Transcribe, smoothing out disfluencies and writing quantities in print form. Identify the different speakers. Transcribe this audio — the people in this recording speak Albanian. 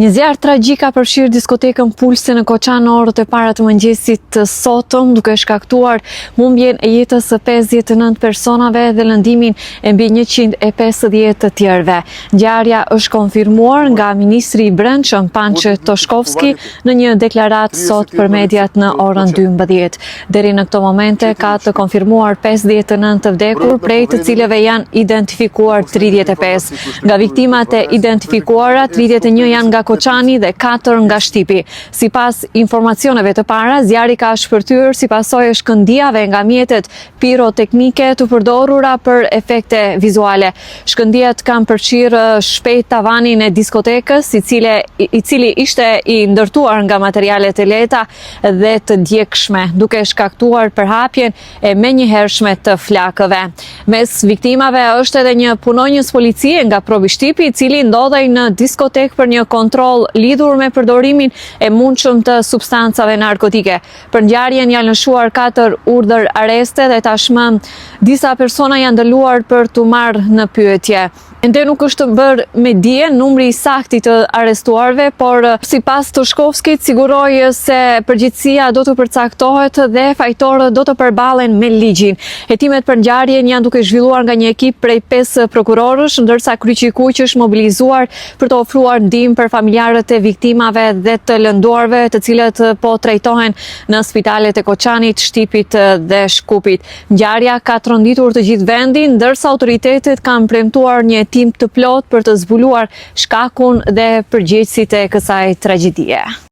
Speaker 1: Një zjarr tragjik ka përfshirë diskotekën Pulse në Koçan në orët e para të mëngjesit të sotëm, duke shkaktuar humbjen e jetës së 59 personave dhe lëndimin e mbi 150 të tjerëve. Ngjarja është konfirmuar nga ministri i Brendshëm Pançe Toshkovski në një deklaratë sot për mediat në orën 12. Deri në këto momente ka të konfirmuar 59 të vdekur, prej të cilëve janë identifikuar 35. Nga viktimat e identifikuara, 31 janë nga Koçani dhe 4 nga Shtipi. Sipas informacioneve të para, zjarri ka shpërthyer si pasojë e shkëndijave nga mjetet piroteknike të përdorura për efekte vizuale. Shkëndijat kanë përfshirë shpejt tavanin e diskotekës, i cili, i cili ishte i ndërtuar nga materiale të lehta dhe të djegshme, duke shkaktuar përhapjen e menjëhershme të flakëve. Mes viktimave është edhe një punonjës policie nga Probishtipi, i cili ndodhej në diskotekë për një kontroll lidhur me përdorimin e mundshëm të substancave narkotike. Për ngjarjen janë lëshuar 4 urdhër arreste dhe tashmë disa persona janë ndaluar për t'u marrë në pyetje. Ende nuk është bërë me dije numri i saktë i të arrestuarve, por sipas Toshkovskit siguroi se përgjegjësia do të përcaktohet dhe fajtorët do të përballen me ligjin. Hetimet për ngjarjen janë duke zhvilluar nga një ekip prej 5 prokurorësh, ndërsa Kryqi i Kuq është mobilizuar për të ofruar ndihmë për familjarët e viktimave dhe të lënduarve, të cilët po trajtohen në spitalet e Koçanit, Shtipit dhe Shkupit. Ngjarja ka tronditur të gjithë vendin, ndërsa autoritetet kanë premtuar një hetim të plotë për të zbuluar shkakun dhe përgjegjësit e kësaj tragjedie.